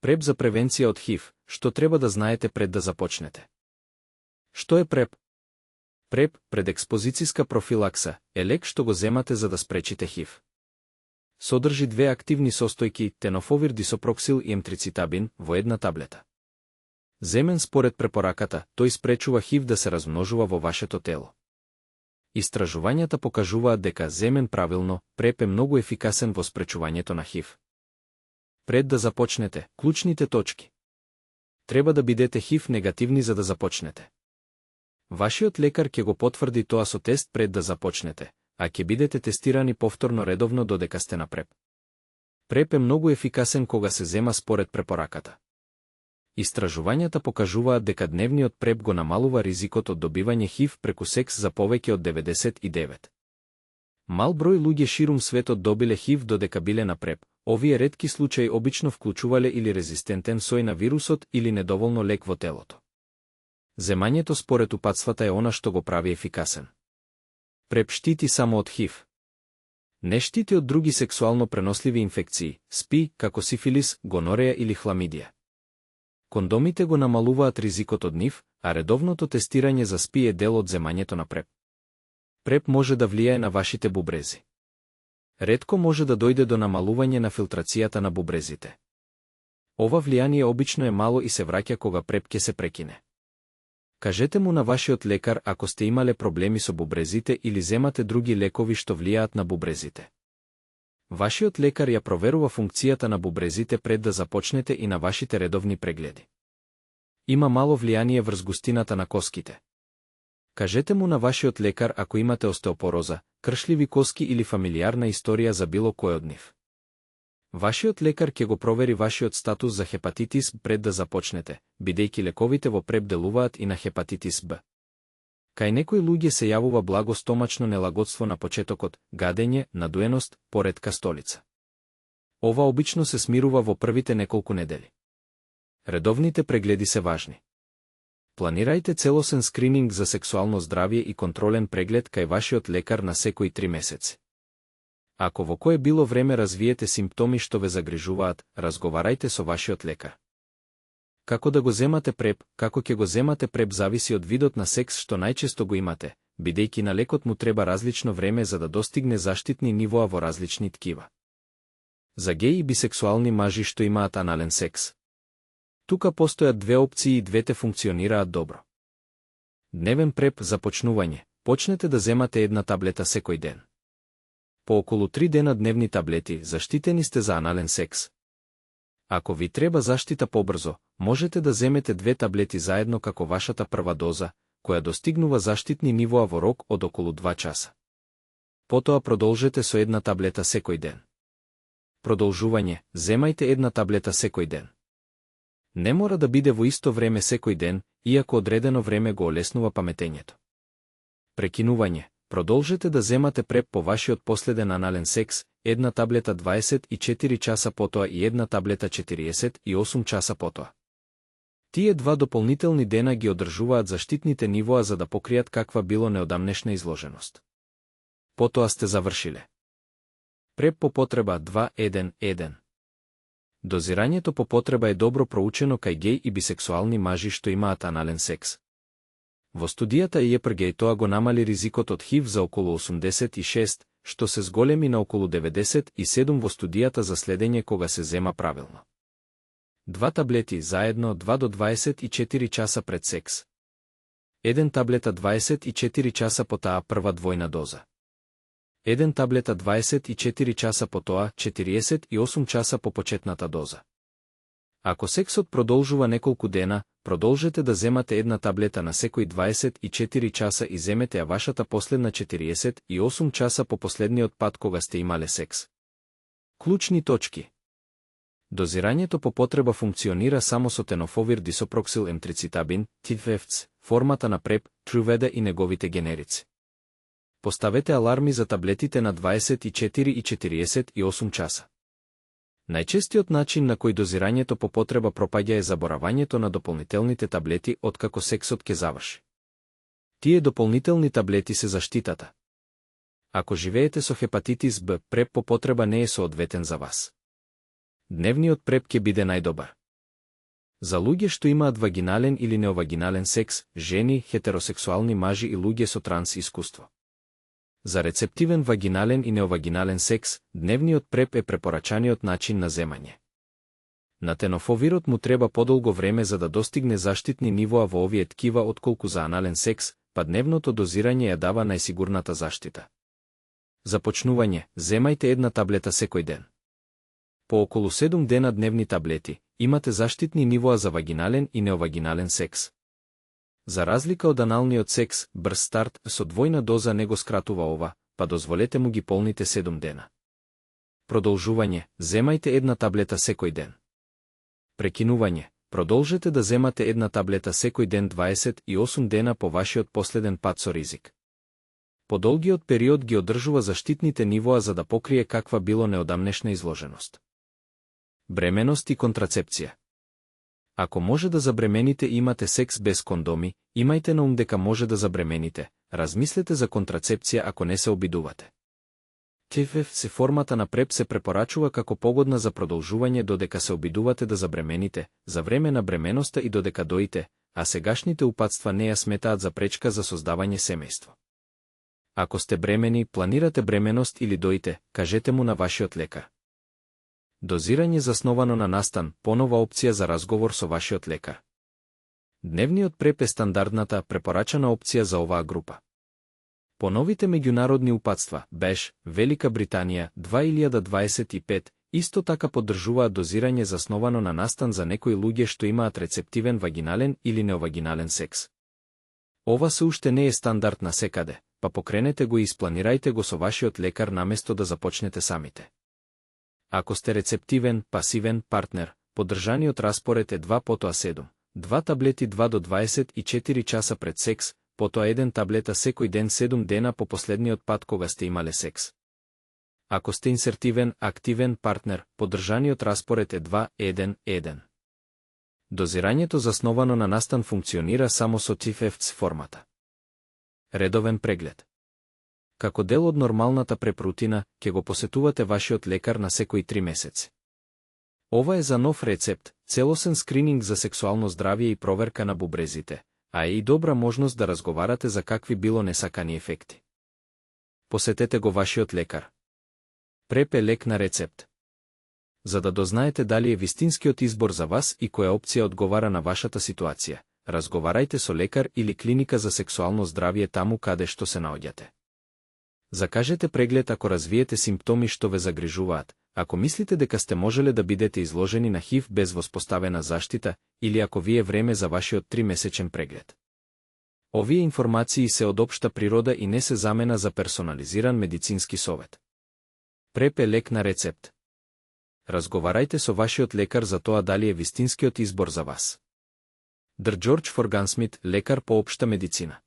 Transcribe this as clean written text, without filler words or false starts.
Преп за превенција од ХИВ, што треба да знаете пред да започнете. Што е преп? Преп, предекспозицијска профилакса, е лек што го земате за да спречите ХИВ. Содржи две активни состојки, тенофовир дисопроксил и емтрицитабин, во една таблета. Земен според препораката, тој спречува ХИВ да се размножува во вашето тело. Истражувањата покажуваат дека земен правилно, преп е многу ефикасен во спречувањето на ХИВ. Пред да започнете, клучните точки. Треба да бидете ХИВ негативни за да започнете. Вашиот лекар ќе го потврди тоа со тест пред да започнете, а ќе бидете тестирани повторно редовно додека сте на преп. Преп е многу ефикасен кога се зема според препораката. Истражувањата покажуваат дека дневниот преп го намалува ризикот од добивање ХИВ преку секс за повеќе од 99. Мал број луѓе ширум светот добиле ХИВ додека биле на преп. Овие ретки случаи обично вклучувале или резистентен сој на вирусот или недоволно лек во телото. Земањето според упатствата е она што го прави ефикасен. Преп штити само од ХИВ. Не штити од други сексуално преносливи инфекции, СПИ, како сифилис, гонореја или хламидија. Кондомите го намалуваат ризикот од нив, а редовното тестирање за СПИ е дел од земањето на преп. Преп може да влијае на вашите бубрези. Ретко може да дојде до намалување на филтрацијата на бубрезите. Ова влијание обично е мало и се враќа кога преп ќе се прекине. Кажете му на вашиот лекар ако сте имале проблеми со бубрезите или земате други лекови што влијаат на бубрезите. Вашиот лекар ја проверува функцијата на бубрезите пред да започнете и на вашите редовни прегледи. Има мало влијание врз густината на коските. Кажете му на вашиот лекар ако имате остеопороза, кршливи коски или фамилиарна историја за било кој од нив. Вашиот лекар ќе го провери вашиот статус за хепатитис пред да започнете, бидејќи лековите во преп делуваат и на хепатитис Б. Кај некои луѓе се јавува благо стомачно нелагодство на почетокот, гадење, надуеност, поретка столица. Ова обично се смирува во првите неколку недели. Редовните прегледи се важни. Планирајте целосен скрининг за сексуално здравје и контролен преглед кај вашиот лекар на секои 3 месеци. Ако во кое било време развиете симптоми што ве загрижуваат, разговарајте со вашиот лекар. Како да го земате преп, како ќе го земате преп зависи од видот на секс што најчесто го имате, бидејќи на лекот му треба различно време за да достигне заштитни нивоа во различни ткива. За геи и бисексуални мажи што имаат анален секс. Тука постојат две опции и двете функционираат добро. Дневен преп започнување. Почнете да земате една таблета секој ден. По околу 3 дена дневни таблети, заштитени сте за анален секс. Ако ви треба заштита побрзо, можете да земете 2 таблети заедно како вашата прва доза, која достигнува заштитни нивоа во рок од околу 2 часа. Потоа продолжете со една таблета секој ден. Продолжување, земајте една таблета секој ден. Не мора да биде во исто време секој ден, иако одредено време го олеснува паметењето. Прекинување. Продолжете да земате преп по вашиот последен анален секс, една таблета 24 часа потоа и една таблета 48 часа потоа. Тие 2 дополнителни дена ги одржуваат заштитните нивоа за да покријат каква било неодамнешна изложеност. Потоа сте завршиле. Преп по потреба 2-1-1. Дозирањето по потреба е добро проучено кај геј и бисексуални мажи што имаат анален секс. Во студијата ЕПРГ тоа го намали ризикот од ХИВ за околу 86, што се зголеми на околу 97 во студијата за следење кога се зема правилно. 2 таблети заедно 2 до 24 часа пред секс. 1 таблета 24 часа по таа прва двојна доза. 1 таблета 24 часа по тоа 48 часа по почетната доза. Ако сексот продолжува неколку дена, продолжете да земате една таблета на секој 24 часа и земете ја вашата последна 48 часа по последниот пат кога сте имале секс. Клучни точки. Дозирањето по потреба функционира само со тенофовир дисопроксил емтрицитабин, ТИФЕФЦ, формата на преп, Труведа и неговите генерици. Поставете аларми за таблетите на 24 и 48 часа. Најчестиот начин на кој дозирањето по потреба пропаѓа е заборавањето на дополнителните таблети откако сексот ќе заврши. Тие дополнителни таблети се заштитата. Ако живеете со хепатитис Б, преп по потреба не е соодветен за вас. Дневниот преп ќе биде најдобар. За луѓе што имаат вагинален или неовагинален секс, жени, хетеросексуални мажи и луѓе со транс искуство. За рецептивен вагинален и неовагинален секс, дневниот преп е препорачаниот начин на земање. На тенофовирот му треба подолго време за да достигне заштитни нивоа во овие ткива отколку за анален секс, па дневното дозирање ја дава најсигурната заштита. Започнување, земајте една таблета секој ден. По околу 7 дена дневни таблети, имате заштитни нивоа за вагинален и неовагинален секс. За разлика од аналниот секс, брз старт со двојна доза не го скратува ова, па дозволете му ги полните 7 дена. Продолжување, земајте една таблета секој ден. Прекинување, продолжете да земате една таблета секој ден 28 дена по вашиот последен пат со ризик. Подолгиот период ги одржува заштитните нивоа за да покрие каква било неодамнешна изложеност. Бременост и контрацепција. Ако може да забремените и имате секс без кондоми, имајте на ум дека може да забремените, размислете за контрацепција ако не се обидувате. ТФФ формата на преп се препорачува како погодна за продолжување додека се обидувате да забремените, за време на бременоста и додека доите, а сегашните упатства не ја сметаат за пречка за создавање семејство. Ако сте бремени, планирате бременост или доите, кажете му на вашиот лекар. Дозирање засновано на настан, понова опција за разговор со вашиот лекар. Дневниот преп е стандардната, препорачана опција за оваа група. По новите меѓународни упатства, БЕШ, Велика Британија, 2025, исто така поддржуваат дозирање засновано на настан за некои луѓе што имаат рецептивен вагинален или неовагинален секс. Ова се уште не е стандард на секаде, па покренете го и испланирајте го со вашиот лекар наместо да започнете самите. Ако сте рецептивен, пасивен партнер, поддржаниот распоред е 2:7, 2 таблети 2 до 24 часа пред секс, потоа 1 таблета секој ден 7 дена по последниот пат кога сте имале секс. Ако сте инсертивен, активен партнер, поддржаниот распоред е 2:1:1. Дозирањето засновано на настан функционира само со ТФФ формата. Редовен преглед. Како дел од нормалната препрутина, ќе го посетувате вашиот лекар на секои 3 месеци. Ова е за нов рецепт, целосен скрининг за сексуално здравје и проверка на бубрезите, а е и добра можност да разговарате за какви било несакани ефекти. Посетете го вашиот лекар. Преп е лек на рецепт. За да дознаете дали е вистинскиот избор за вас и која опција одговара на вашата ситуација, разговарајте со лекар или клиника за сексуално здравје таму каде што се наоѓате. Закажете преглед ако развиете симптоми што ве загрижуваат, ако мислите дека сте можеле да бидете изложени на ХИВ без воспоставена заштита, или ако ви е време за вашиот 3-месечен преглед. Овие информации се од општа природа и не се замена за персонализиран медицински совет. Преп е лек на рецепт. Разговарајте со вашиот лекар за тоа дали е вистинскиот избор за вас. Др. Џорџ Форгансмит, лекар по општа медицина.